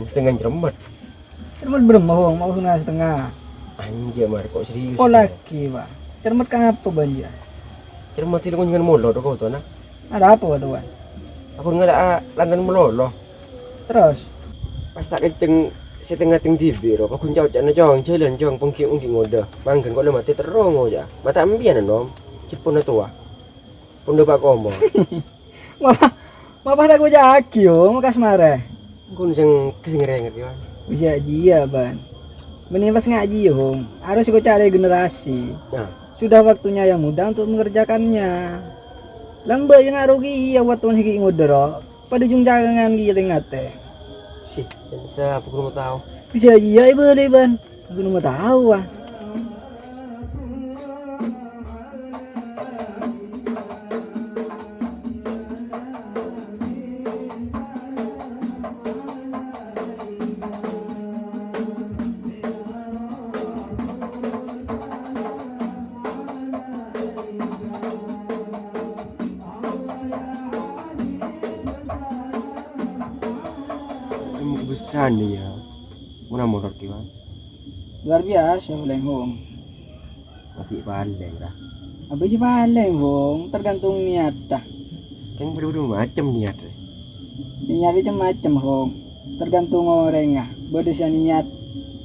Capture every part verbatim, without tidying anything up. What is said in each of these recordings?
Satengnga cermet. Cermet bârâmma, Hong? Maksudnya satengnga. Anja, Mar, kok serius? Oh, lagi, Pak. Cermet ka apa, bân, jâ? Cermet sè ngonjhângan molor, kok, Tuan, ah? Ada apa, Pak, Tuan? Aku ngala' lantan malolo. Terus? Pas ta' kenceng, satengnga teng dhibi', ro. Aku ncaoca'na, "Cong, jhâlân, Cong, penggi-unggi ngoda. Mangghân kok la matè terro ngoca'." Mata empiyan, Nom. Cèpona towa. Pondok Pak Komo. Mapa, mapa ta' koca'aghi, yo, makas mare. Engko' seng keseng renget, yo. Bisa jiyâ, Bân. Mending pas ngajhi, yo, Hong. Harus koca' regenerasi. Nah. Sudah waktunya yang muda untuk mengerjakannya. Lambâ' yang ngarugi, iya, waktu niki ngoder, ro. Padâ jung jangan gitu ngate. Sih, bisa apa guru mau tahu? Bisa jiyâ, Ibu, deh, Bân. Guru mau tahu, ah. Ilmu kebiasaan nih ya. Murah-murah gimana? Luar biasa, Leng Hong. Mati paleng, ra. Apa sih paleng, Hong? Tergantung niat, dah. Kan buru-buru macem niat, ra. Niat itu macem, Hong. Tergantung orangnya. Bâdâ sè niat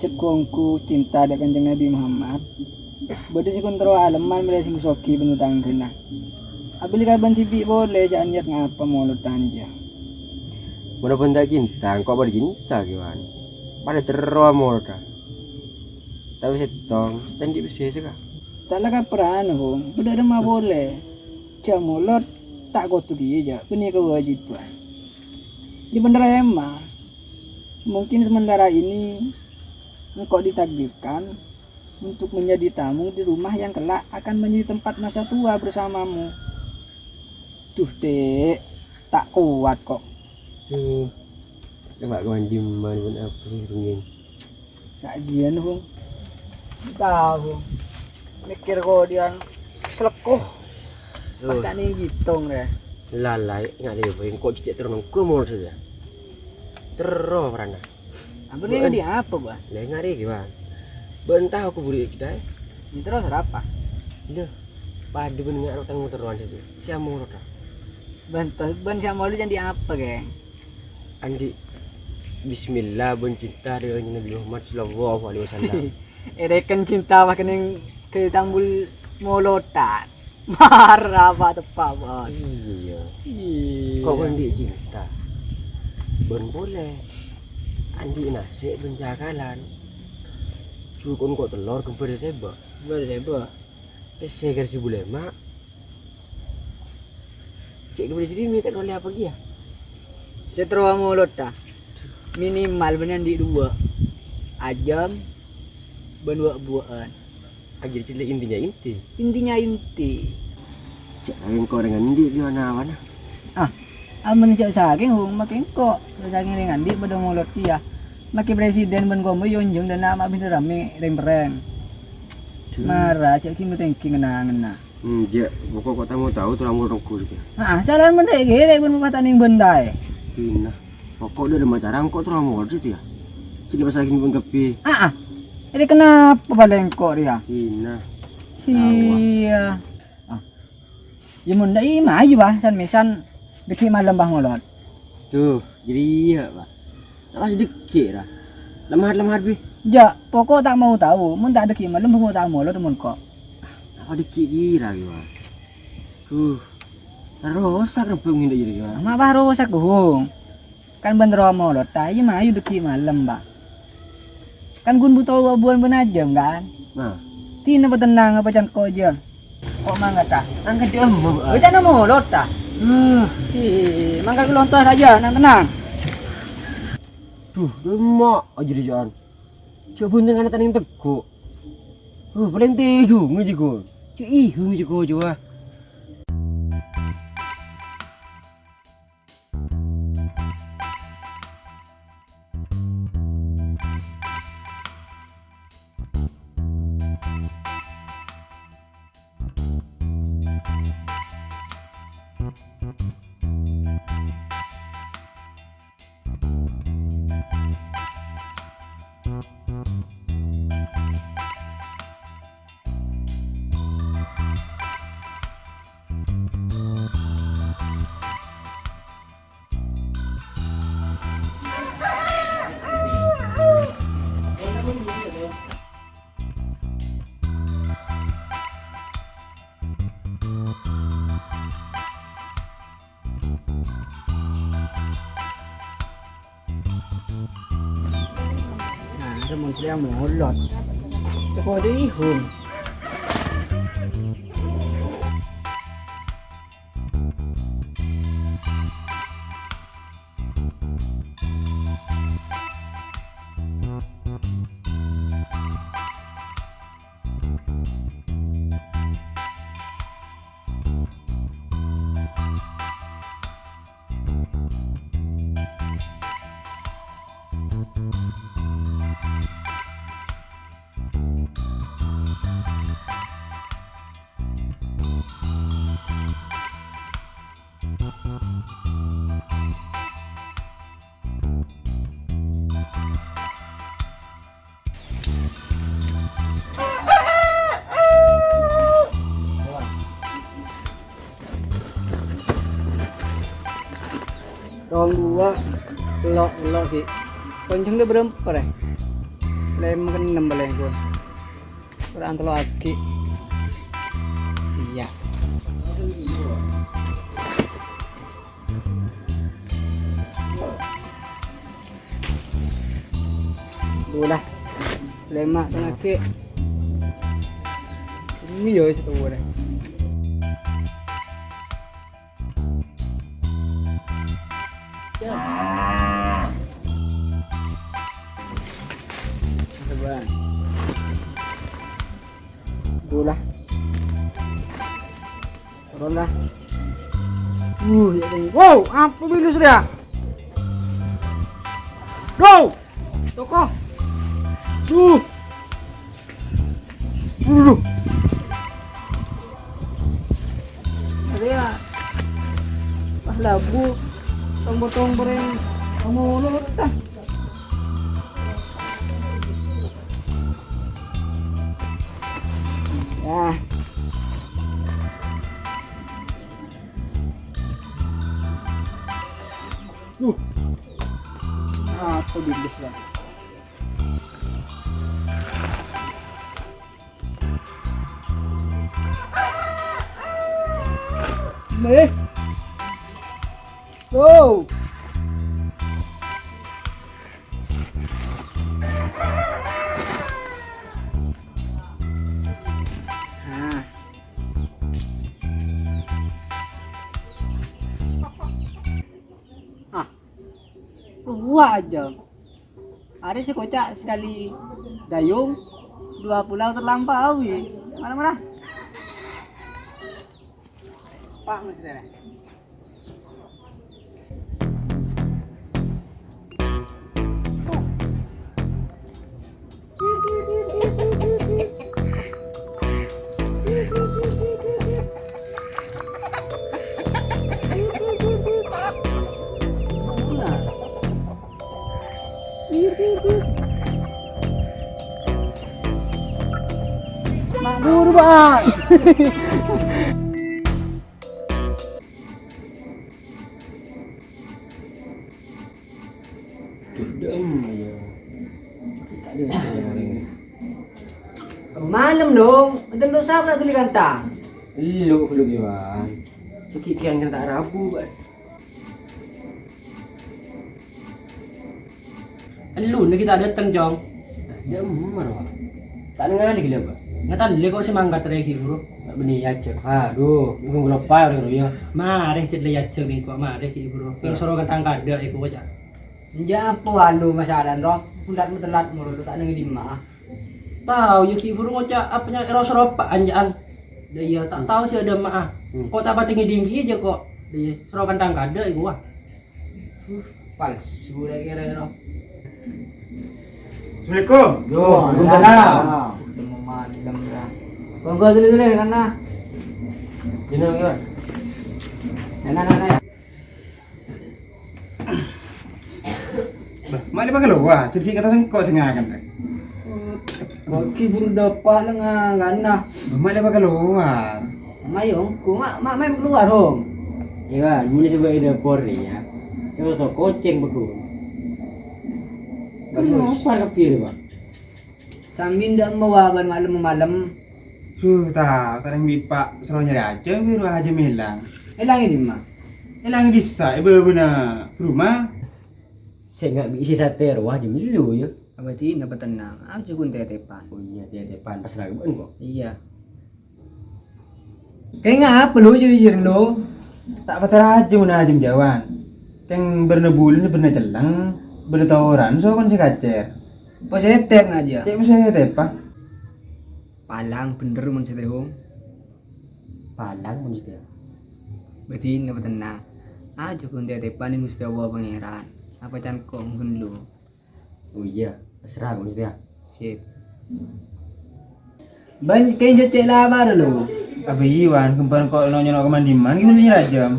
cekongku cinta dâ' Kanjeng Nabi Muhammad. Bâdâ sè kontrol aleman mèlè sè sogi bân tanggana. Abili kaban dhibi' polè sè niat ngapa molod tanja. Mon bân ta' cinta, engko' padâ cinta, gimana? Padâ terro molod, ra. Tapè sèttong, sèttong dhi' pèssè sè ka. Ta' la kaperrana, Hong. Bâdâ remma polè. Jhâ' molod, ta' kodhu kèya, jhâ'. Bânnè kewajiban. Yâ bhender emma. Mungkin sementara ini engkau ditakdirkan untuk menjadi tamu di rumah yang kelak akan menjadi tempat masa tua bersamamu. Duh, Dek, ta' kowat, kok. Duh, coba kau mandi mana pun apa sih, Rungin? Sajiyân, Hong. Entah, Hong. Mèkkèr kodi'ân selekko. Duh. Pas ta' nèng gitong, rè. Lalai, ngale, Boy. Engko' cècè' terro nongko molod saja. Terro, Prana. Ampun, ini di apa, Bah? Lah, ngare iki, Bang. Bân tahu aku buri kita, eh. Ini terus apa? Lho, padha bân ngaro tang motor rowan itu. Siamo ro, Kak. Bân to-, bân siamo lu jadi apa, geng? Andi, bismillah, bân cinta dengan Nabi Muhammad sallallahu alaihi wasallam. Ereken cinta wah kening ke tambul molotan. Marah, Pak, tepa', Bos. Iya. Iya. Kok kan dia cinta? Bân polè. Andi nasi bân cakalan. Jukun kok telor gempar seba. Gempar seba. Pèssè kar sèbu lèma'. Cè' gempar sèbu lèma' ta' nolè apa kèya? Sè terro molod, ta? Minimal bân andi' duwâ'. Ajâm bân wâ'-buwâ'ân. Akhir cili intinya inti. Intinya inti. Cè' engko' rèng andi' di wana-wana. Ah, amun cè' sakèng, Hung, makè engko'. Cè' sakèng rèng andi' padâ molod kèya. Makè presiden bân kombo yonjong dâna ma' bhender ramè rèng-perrèng. Duh. Mara, cè' ghi' matèngghi ngenna-ngenna. Hmm, jâ', pokok kok tamu tau terang molod ronggu gitu. Ah, salan mendek gere bân bapak taning bendai. Dina. Pokok dâ' macarang kok terro molod sè tèya. Cè' pas lagi pengkepi. Ah, ah. Ini kenapa palèng kok dia? Dina. Iya. Ah. Ya mon dâ' ima aja, Bah, san-mesan dâgghi' malem, Bah, molod. Duh, jadi iya, Bah. Pas dâgghi' ra. Lemah-lemah bi. Jâ', pokok ta' mau tau, mon ta' dâgghi' malem, pokok ta' molod mon kok. Apa dâgghi' kira, Bah? Duh. Rosak rebbhâ ngènda' jârèya, Bah. Ma' pas rosak, Hung. Kan bân terro molod, ta' iyâ mayu dâgghi' malem, Pak. Kan ghun buto abuwân bân ajâm, kan? Nah. Dina patennang apa can kok jâ? Kok mangkat, ta? Angkat di emma, Pak. Weh, can molod, ta? Uh. Ih, mangkat ku lontos aja, nang tenang. Duh, lemak aja di jalan. Coba bhunten kana taning teggu'. Uh, palèng tèjung aja, Gun. Cek ihung aja, Gun, coba. Nah, ada manusia molot. Toko ada ihun. Tong dua, lo, lo, Ki. Kenceng deh beremper, eh. Lem keenem paling pun. Kurang telo agi. Iya. Dua lah. Lema tengah ke. Ini ya, satu deh. Coba. Dua lah. Turun lah. Uh, ya Allah. Wow, apa bilus dia? Go! Toko. Duh. Duh. Ada ya. Wah, labu. Tombor-tombor yang kamu urut, ah. Ya. Duh. Apa bibis ya? Nih. Tuh. Nah. Ah, dua aja. Ada sih kocak sekali dayung, dua pulau terlampaui. Mana-mana? Pak Mesra. Mak buru, Bang. Dendam, ya. Malem, dong. Enten dosa apa tuli kantang? Elu, elu, Iwan. Segi kian kena tak rabu, Pak. Elu nèka ta' dâteng, Cong. Ya, umar, Pak. Ta' ngalè ghellâ', Pak. Ngatalle kok sè mangkat rè ghi' buru. Bânnè ajhâk. Aduh, nunggu lupa ya, Bro, ya. Marè, cè' lè ajhâk nèko, marè ghi' buru. Pèng soro kantang kadâ' èko, ca'. Enjâ' apa alu masalah, Bro? Pundhâk telat mulu, ta' neng dimma. Tao, ya, ghi' buru ngoca' apa nya ero soro pa anja'an. Dâ' iyâ, ta' tao sè adâ ma'a. Hmm. Kok ta' patè ngèdhing ghi' jâ kok. Dâ' iyâ, soro kantang kadâ' èko, wah. Palsu ra kèra, ro. Assalamualaikum. Yo, waalaikumsalam. Ketemu malam, ya. Monggo, dulu, dulu, karena. Jeneng, ya. Enak, enak, ya. Bah, mari pakai lo. Wah, jadi kata sengko' sing akan, deh. Bagi buru dâpa' lengnganna. Bâ' ma' lè' bâ' kalowar. Ma' yâ ongghu, ma', ma', ma' kalowar, Hong. Iyâ, muli sè bâ' è dâpor rèya. Iyâ, to kocèng bâghu. Bânnè. Kalopar kabbhi rèya, Pak. Sambi ndak mawa bân malem-malem. Suh, ta, tarèng bipa' soro nyarè ajâm, bi' rowa ajâm èlang. Èlang è dimma? Èlang è dissa', è bâbâna bâruma. Sènga' bi' sè satèya rowa jhâ' mello, yâ. Abâdina patennang, ajâ ghun tètèpan. Oh iyâ, tètèpan pas raghâbân, kok. Iyâ. Kèng apa, Lo, jârèya, Lo? Ta' patè rajâ mon ajâm jâwân. Kèng bârna bulâna bârna cellèng, bârna toran, sokon sè kacèr. Posètèp ngajâ. Cè' posètèp, Pa. Palang bhender mon satèya, Hong. Palang mon satèya. Bâdina patennang. Ajâ ghun tètèpan Ghustè Allah Pangèran. Apa can kong ghun, Lo? Oh iyâ, pasra, Gus, yâ. Sip. Bân, kèng cè' lapar, Lo. Abâ iyâ, Wan, ghâmpang kok nyono ka man-dimman, ghi' mesti nyarè ajâm.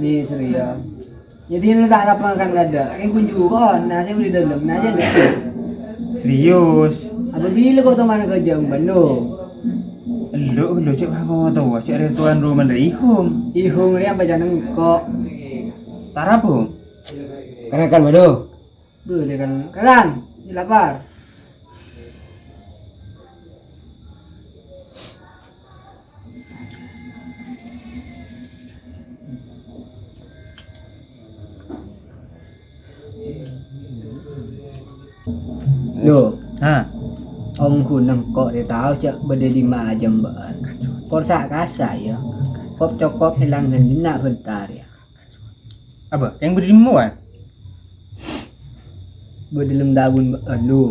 Nè, serius. Jadi, lo ta' arapa ngakan kadâ'. Kèng kunjhu kok, nasi bâdâ è dâlem, nasi bâdâ. Serius. Abâ bilâ kok tomana ka jâm, Bando? Elo, elo, cè' apa towa, cè' rè tuan rumah rè Ihung. Ihung rè apa jeneng kok? Tarap, Hong. Kan ngakan, Bando. Boleh kan? Kan? Ini lapar. Lo. Ha. Ongghu nèng kok rè tao cè' bâdâ è dimma ajâm bâ'ân. Por sa' kassa', yâ. Kop-cokop èlang ghândhina' bhântar, yâ. Apa? Yang bâdâ è dimma, Wan? Bâdâ è dâlem taon bâ'ân, Lo.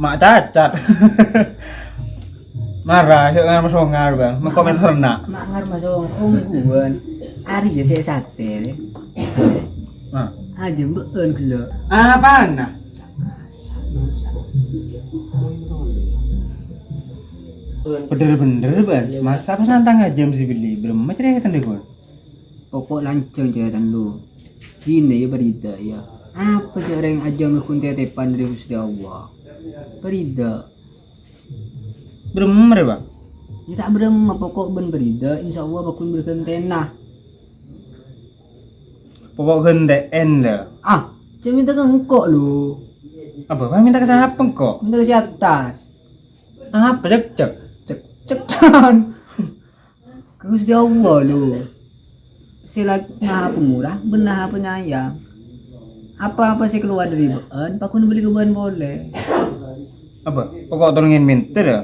Ma' cacat. Mara, yuk ngarep songar, Bang. Mengko mènta serna. Ma' ngarep songar. Ongghuwân. Arèya sè satè, lè. Nah. Ajâm bâ'ân ghellâ'. Apana? Bhender-bhender, Bang. Masa pas nantang ajâm sè bellè. Bârâmma carètana, Gon? Pokok lanjhâng carètana, Lo. Dinah, yâ, bârâmma, yâ. Apa jhâ' orèng ajâm ghun tètèpan dâri Ghustè Allah. Bârâmma. Bârâmma, Bang? Yâ, ta' bârâmma, pokok bân bârâmma, insyaallah bhâkal bâdâ ghântèna. Pokok ghântèna, lè. Ah, jhâ' mènta ka engko', Lo. Apa, Bang, mènta ka sapa engko'? Mènta ka sè attas. Apa, cek, cek? Cek, cek, Jon. Ka Ghustè Allah, Lo. Sè la-, Maha Pangora, bân Maha Panyayang. Apa-apa sè kalowar dâri bâ'ân, pagghun bâli ka bâ'ân polè. Apa? Pokok tolong mènta, yâ?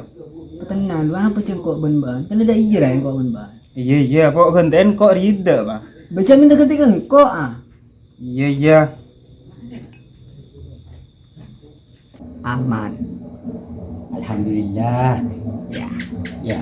Patennang, Lo, apa jhâ' engko' bân bâ'ân? Kan tadâ' iyâ rèng engko' bân bâ'ân. Iyâ, iyâ, pokok ghântèna engko' rida, Bang. Bâ jhâ' mènta ghântè ka engko', ah. Iyâ, iyâ. Aman. Alhamdulillah. Ya. Ya.